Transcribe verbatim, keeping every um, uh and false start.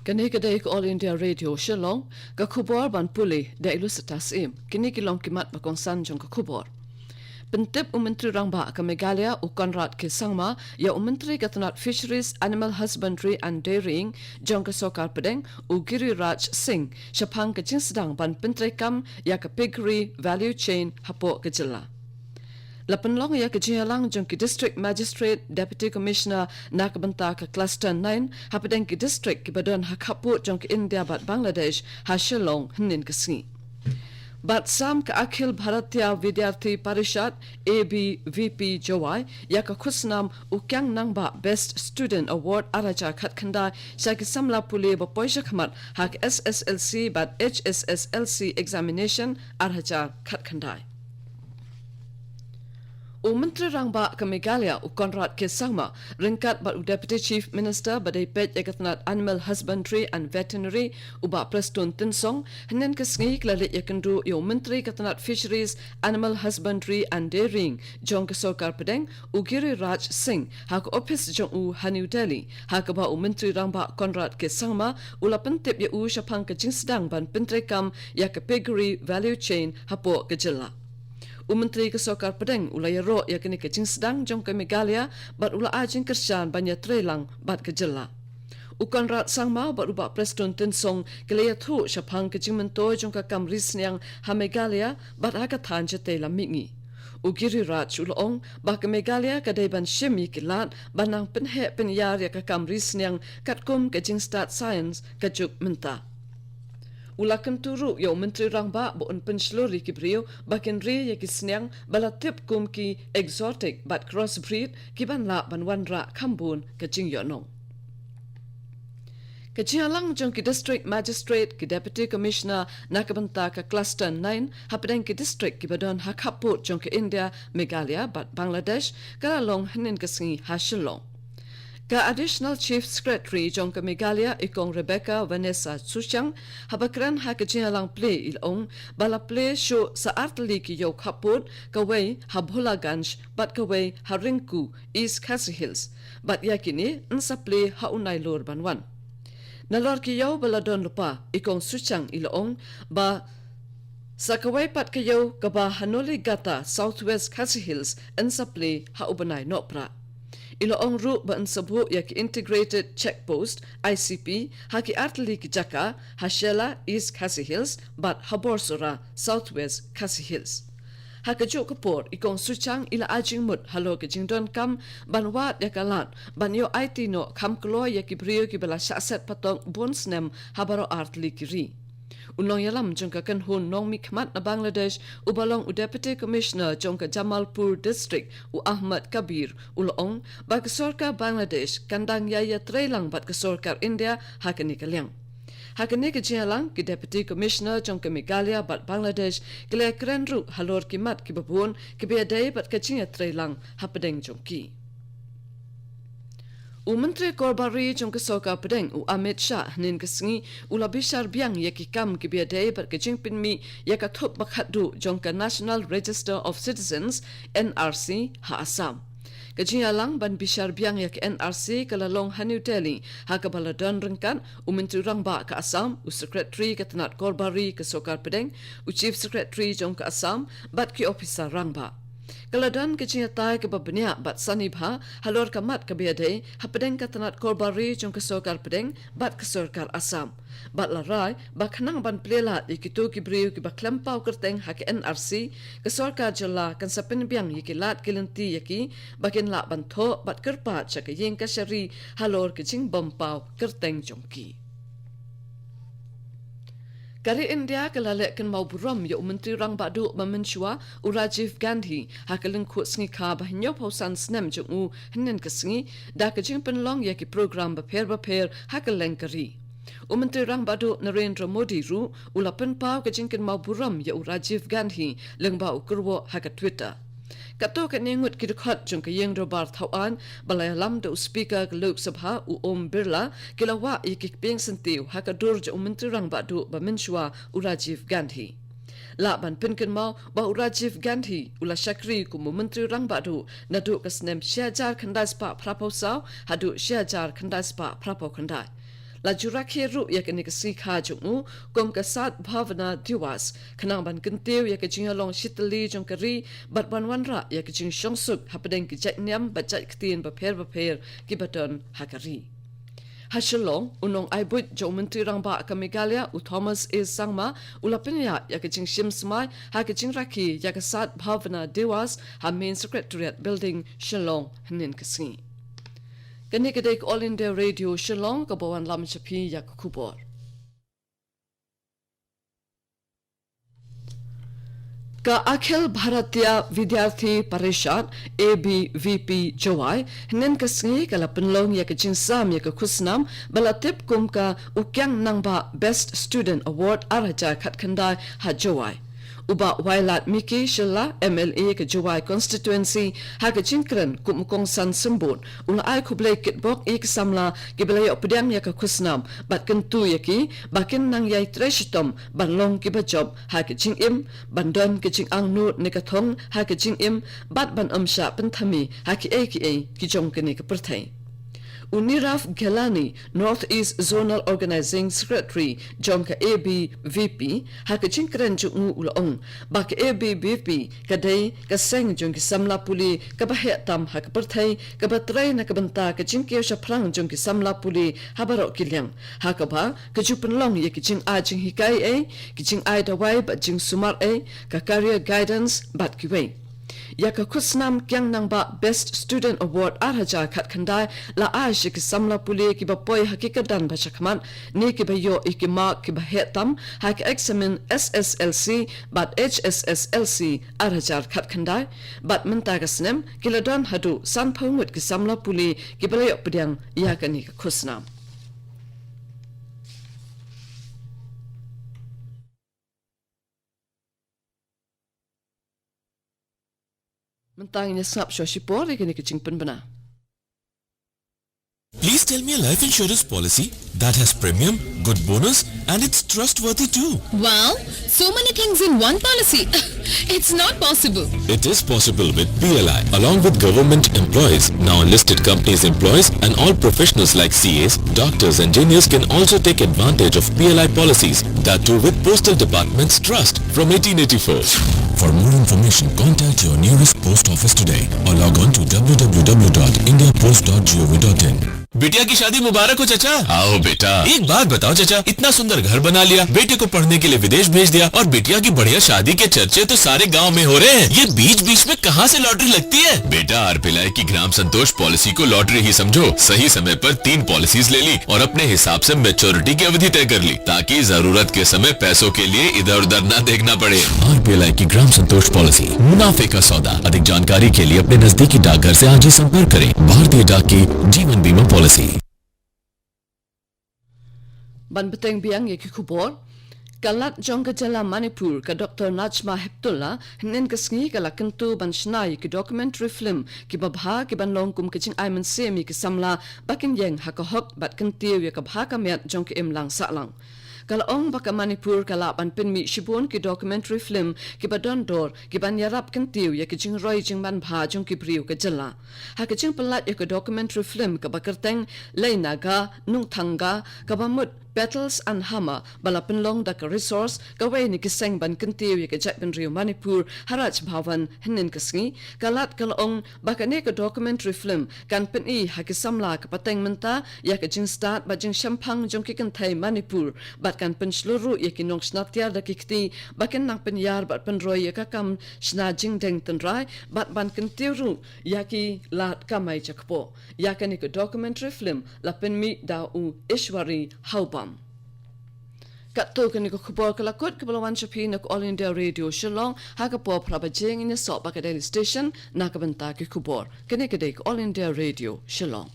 Kane ka dei ka All India Radio Shillong, ka khubor ban pule da i Lusita Syiem. Kine ki long ki mat ba kongsan jong ka khubor. Pyntip u Myntri Rangbah ka Meghalaya u Conrad K Sangma ïa u Myntri ka tnat Fisheries, Animal Husbandry and Dairying jong ka Sorkar Pdeng u Giriraj Singh shaphang ka jingsdang ban pyntreikam ïa ka piggery value chain hapoh ka jylla. La pynlong ïa ka jingïalang jong ki District Magistrate, Deputy Commissioner na ka bynta ka Cluster nine hapdeng ki district kiba don ha khappud jong ka India bad Bangladesh ha Shillong hynnin ka sngi. Bad sam ka Akhil Bharatiya Vidyarthi Parishad, A B V P Jowai, ïa ka khusnam u Kiang Nangbah Best Student Award ar hajar khatkhyndai sha ki samla pule ba poi shakhmat ha ka S S L C bad H S S L C examination ar hajar khatkhyndai. U Myntri Rangbah ka Meghalaya u Conrad K Sangma ryngkat bad u Deputy Chief Minister ba dei peit ïa ka tnat Animal Husbandry and Veterinary u Bah Prestone Tynsong hynnin ka sngi ki la leit ïakynduh ïa u Myntri ka tnat Fisheries, Animal Husbandry and Dairying jong ka Sorkar Pdeng u Giriraj Singh ha ka ophis jong u ha New Delhi, ha kaba u Myntri Rangbah Conrad K Sangma u la pyntip ïa u shaphang ka jingsdang ban pyntreikam ïa ka piggery value chain hapoh ka jylla. U Myntri ka Sorkar Pdeng u la ïaroh ïa kane ka jingsdang jong ka Meghalaya bad u la ai jingkyrshan ban ïatreilang bad ka jylla. U Conrad Sangma bad u Bah Prestone Tynsong ki la ïathuh shaphang ka jingmyntoi jong ka kam ri sniang ha Meghalaya bad ha ka thaiñ shatei lam mihngi. U Giriraj u la ong ba ka Meghalaya ka dei ban shim ïa ki lad ban nang pynheh pynïar ïa ka kam ri sniang katkum ka jingstad science ka juk mynta. U la kyntu ruh ïa u Myntri Rangbah ba un pynshlur ïa ki briew ba kin ri ïa ki sniang ba la tip kum ki exotic bad crossbreed kiban lah ban wanrah kham bun ka jingïohnong. Ka jingïalang jong ki District Magistrate, ki Deputy Commissioner na ka bynta ka Cluster nine hapdeng ki district kiba don ha khappud jong ka India, Meghalaya bad Bangladesh ka la long hynnin ka sngi ha Shillong. Ka Additional Chief Secretary jong ka Meghalaya i Kong Rebecca Vanessa Suchiang haba kren ha ka jingïalang plie i la ong ba la plie shuh sa artylli ki ïew khappud, kawei ha Bhola Ganj bad kawei ha Ringku, East Khasi Hills. Bad ïa kine yn sa plie ha u Nailur ban wan. Nalor ki ïew ba la don lypa, i Kong Suchiang i la ong ba sa kawei pat ka ïew kaba ha Noligata, South West Khasi Hills yn sa plie ha u bnai Nohprah. I la ong ruh ba yn sa buh ïa ki Integrated Check Post, I C P, ha ki artylli ki jaka, ha Shella, East Khasi Hills bad ha Borsora, South West Khasi Hills. Ha kajuh ka por i Kong Suchiang i la ai jingmut halor ka jingdonkam ban wad ïa ka lad ban ïoh aiti noh kham kloi ïa ki briew kiba la shah set patong bun snem ha baroh artylli ki ri. U nongïalam jong ka kynhun nongmihkhmat na Bangladesh uba long u Deputy Commissioner jong ka Jamalpur District u Ahmad Kabir u la ong ba ka sorkar Bangladesh kan dang ïai ïatreilang bad ka sorkar India ha kane ka liang. Ha kane ka jingïalang ki Deputy Commissioner jong ka Meghalaya bad Bangladesh ki la ïakren ruh halor ki mat kiba bun kiba ïadei bad ka jingïatreilang hapdeng jong ki. U Myntri Korbar Ri jong ka Sorkar Pdeng u Amit Shah hynnin ka sngi u la bishar biang ïa ki kam kiba ïadei bad ka jingpynmih ïa ka thup ba khatduh jong ka National Register of Citizens, N R C, ha Assam. Ka jingïalang ban bishar biang ïa ka N R C ka la long ha New Delhi ha kaba la don ryngkat u Myntri Rangbah ka Assam, u Secretary ka tnat Korbar Ri ka Sorkar Pdeng, u Chief Secretary jong ka Assam bad ki ophisar rangbah. Ka la don ka jingïatai kaba bniah bad sani bha halor ka mat kaba ïadei hapdeng ka tnat Korbar Ri jong ka Sorkar Pdeng bad ka Sorkar Assam. Bad la rai ba khnang ban plie lad ïa kito ki briew kiba khlem paw kyrteng ha ka N R C, ka Sorkar Jylla kan sa pynbiang ïa ki lad ki lynti ïa ki ba kin lah ban thoh bad kyrpad sha ka ïing kashari halor ka jingbym paw kyrteng jong ki. Ka ri India ka la leh kynmaw burom ïa u Myntri Rangbah Duh ba mynshuwa u Rajiv Gandhi ha ka lyngkhuh sngi kha ba hynñiewphew san snem jong u hynnin ka sngi da ka jingpynlong ïa ki program bapher bapher ha kylleng ka ri. U Myntri Rangbah Duh Narendra Modi ruh u la pynpaw ka jingkynmaw burom ïa u Rajiv Gandhi lyngba u kyrwoh ha ka Twitter. Katto katne ngut ki dkhot jong ka ïing dorbar thaw aiñ ba la ïalam da u Speaker ka Lok Sabha u Om Birla ki la wah ïa ki kpieng syntiew ha ka dur jong u Myntri Rangbah Duh ba mynshuwa u Rajiv Gandhi. Lah ban pynkynmaw ba u Rajiv Gandhi u la shakri kum u Myntri Rangbah Duh naduh ka snem shi hajar khyndai spah phraphew saw haduh shi hajar khyndai spah phraphew khyndai. La ju rakhe ruh ïa kane ka sngi kha jong u kum ka Sadbhavana Diwas, khnang ban kyntiew ïa ka jingïalong shitylli jong ka ri bad ban wanrah ïa ka jingshongsuk hapdeng ki jait niam bad jait ktien bapher bapher kiba don ha ka ri. Ha Shillong, u nongai buit jong u Myntri Rangbah ka Meghalaya, u Thomas A Sangma, u la pynïaid ïa ka jingshim smai ha ka jingrakhe ïa ka Sadbhavana Diwas ha Main Secretariat Building, Shillong, hynnin ka sngi. Kane ka dei ka All India Radio Shillong, kaba wanlam sha phi ïa ka khubor. Ka Akhil Bharatiya Vidyarthi Parishad, A B V P, Jowai, hynnin ka sngi ka la pynlong ïa ka jingsam ïa ka khusnam ba la tip kum ka Ukiang Nangbah Best Student Award ar hajar khatkhyndai ha Jowai. U Bah Wailadmiki Shylla, M L A ka Jowai Constituency, ha ka jingkren kum u kongsan symbud, u la ai khublei kitbok ïa ki samla kiba la ïoh pdiang ïa ka khusnam bad kyntu ïa ki ba kin nang ïai trei shitom ban long kiba jop ha ka jingim, ban don ka jingangnud ne ka thong ha ka jingim, bad ban ym shah pynthame ha kiei kiei ki jong kane ka pyrthei. U Nirav Ghelani, North East Zonal Organizing Secretary jong ka A B V P, ha ka jingkren jong u u la ong ba ka A B V P ka dei ka seng jong ki samla pule kaba heh tam ha ka pyrthei, kaba trei na ka bynta ka jingkiew shaphrang jong ki samla pule ha baroh ki liang, ha kaba ka ju pynlong ïa ki jingai jinghikai ei, ki jingai dawai bad jingsumar ei, ka career guidance bad kiwei. Ïa ka khusnam Kiang Nangbah Best Student Award ar hajar khatkhyndai la ai sha ki samla pule kiba poi ha ki kyrdan ba shakhmat ne kiba ïoh ïa ki mark kiba heh tam ha ka eksamin S S L C bad H S S L C ar hajar khatkhyndai, bad mynta ka snem ki la don haduh sanphew ngut ki samla pule kiba la ïoh pdiang ïa kane ka khusnam. Mynta ngin ïa sngap shuwa shipor ïa kane ka jingpynbna. Please tell me a life insurance policy that has premium, good bonus, and it's trustworthy too. Wow, so many things in one policy. It's not possible. It is possible with P L I, along with government employees. Now, listed companies' employees and all professionals like C As, doctors, engineers can also take advantage of P L I policies, that too with Postal Department's trust from eighteen eighty-four. For more information, contact your nearest post office today or log on to w w w dot india post dot g o v dot in. बिटिया की शादी मुबारक हो चाचा। आओ बेटा। एक बात बताओ चाचा, इतना सुंदर घर बना लिया, बेटे को पढ़ने के लिए विदेश भेज दिया और बिटिया की बढ़िया शादी के चर्चे तो सारे गांव में हो रहे हैं। ये बीच बीच में कहाँ से लॉटरी लगती है? बेटा, आरपीएलआई की ग्राम संतोष पॉलिसी को लॉटरी ही समझो। सही समय पर तीन पॉलिसीज ले ली और अपने हिसाब से मैच्योरिटी की अवधि तय कर ली, ताकि जरूरत के समय पैसों के लिए इधर उधर ना देखना पड़े। आरपीएलआई की ग्राम संतोष पॉलिसी, मुनाफे का सौदा। अधिक जानकारी के लिए अपने नजदीकी डाकघर से आज ही संपर्क करें। भारतीय डाक की जीवन बीमा पॉलिसी। Ban bteng biang ïa ki khubor. Ka Lat jong ka jylla Manipur, ka Doktor Najma Heptulla, hynnin ka sngi ka la kyntu ban shna ïa ki documentary film kiba bha, kiban long kum ka jingai mynsiem ïa ki samla ba kin ïeng ha ka hok bad kyntiew ïa ka bha ka miat jong ka imlang sahlang. Ka la ong ba ka Manipur ka lah ban pynmih shibun ki documentary film kiba don dor, kiban ïarap kyntiew ïa ki jingroi jingman bha jong ki briew ka jylla. Ha ka jingpynlait ïa ka documentary film kaba kyrteng Lei Naga Nungthanga, kaba mut Battles and Hammer, ba la pynlong da ka Resource, kawei na ki seng ban kyntiew ïa ka jaitbynriew Manipur ha Raj Bhavan hynnin ka sngi, ka Lat ka la ong ba kane ka documentary film kan pyni ha ki samla ka pateng mynta ïa ka jingstad bad jingshemphang jong ki kynthei Manipur, bad kan pynshlur ruh ïa ki nongshna tiar da ki kti ba kin nang pynïar bad pynroi ïa ka kam shna jingdeng tynrai, bad ban kyntiew ruh ïa ki lad kamai jakpoh. Ïa kane ka documentary film la pynmih da u Ishwari Haobam. Katto kane ka khubor ka la kut kaba la wan sha phi na ka All India Radio Shillong, ha ka por phra baje ngin ïasoh bad ka Delhi Station na ka bynta ki khubor. Kane ka dei ka All India Radio Shillong.